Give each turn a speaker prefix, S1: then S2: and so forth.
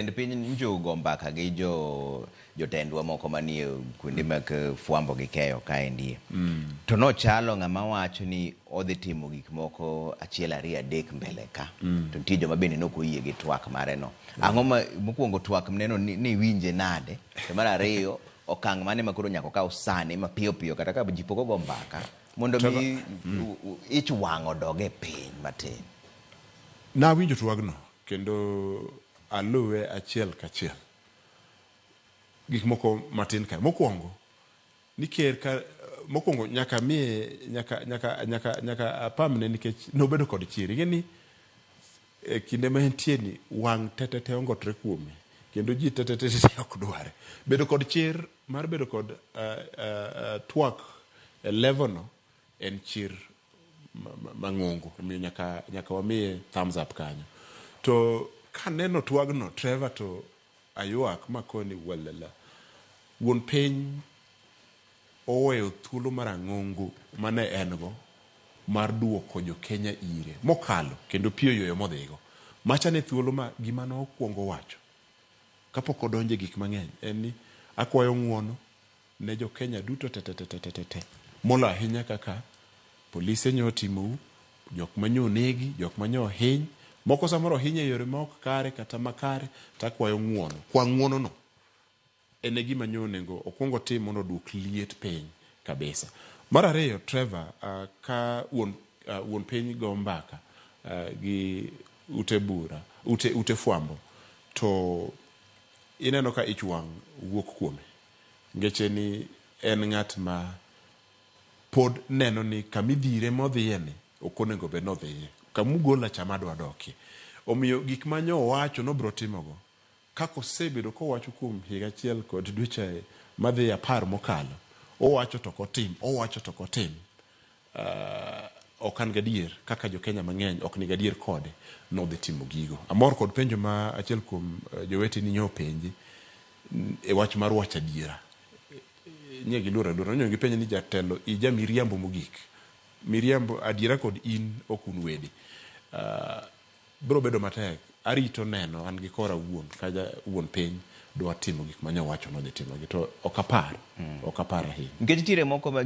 S1: Jatend piny njo go mbaka gi jo jotendwa moko manie kuonde mag fwambo gi keyo kaendi. To nochalo ng'ama wacho ni odhi timo gik moko achiel ariyo adek mbele ka. To nitie joma bende nok oyie gi twak mare no. Ang'o ma mokwongo twak neno ni iwinje nade? To mar ariyo okang' mane ma koro nyaka okaw sani mapiyo piyo kata ka ji pok ogo mbaka mondo mi ich wang' odog e piny matin.
S2: Nawinjo twagno kendo aluwe achiel kachiel. Gik moko matin kae. Mokwongo, ni ker ka mokwongo nyaka miye nyaka nyaka nyaka nyaka apamne nikech nobedo kod chir. Ing'e ni e kinde ma entie ni wang' tetete ongotre kuome kendo ji tetete ok dware. Bedo kod chir mar bedo kod twak e level no en chir mang'ongo omiyo nyaka nyaka wamiye thumbs up kanyo. To kaneno twagno Trevor to aywak makoni walala wuon piny oweyo thuolo mar ang'ongo mane en go mar duoko jo Kenya ire mokalo kendo pi oyweyo modhigo. Macha ne thuolo ma gima nokwongo wacho kapok odonje gik mang'eny en ni akwayo ng'uono ne jo Kenya duto te te te te te te molo ahinya kaka polise nyo otimou, jok manyo onegi, jok manyo ohiny, moko samoro ohiny e yore ma ok kare kata makare, to akwayo ng'uono. Kwa ng'uono no en e gima nyo onego okwong otim mondo oduok liet piny kabisa. Mar ariyo, Trevor, ka wuon, wuon piny go mbaka gi ute bura, ute, ute fwambo, to ineno ka ich wang' wuok kuome. Ngeche ni en ng'at ma pod neno ni kamidhire modhiye ni ok onego bed ni odhiye. Kamugola cha madwa dokie. Omiyo gik ma nyo owacho nobro timogo, kaka osebedo kowacho kuom higa achiel kod dweche madhi 10 mokalo, owacho to ok otim, owacho to ok otim. Ok an gadier kaka jo Kenya mang'eny ok ni gadier kode nodhi timo gigo. Amor kod penjo ma achiel kuom joweteni nyo openji e wach mar wacho adiera. Nye giluor aluora. Nonyo gipenje ni jatelo ija miriambo mogik. Miriambo adiera kod in ok un wede. Biro bedo matek. Arito neno an gi kora wuon ka wuon piny dwa timo gik manyo wacho nodhi timogi to ok apar. Ok apar ahinya.
S1: Nikech nitiere moko ma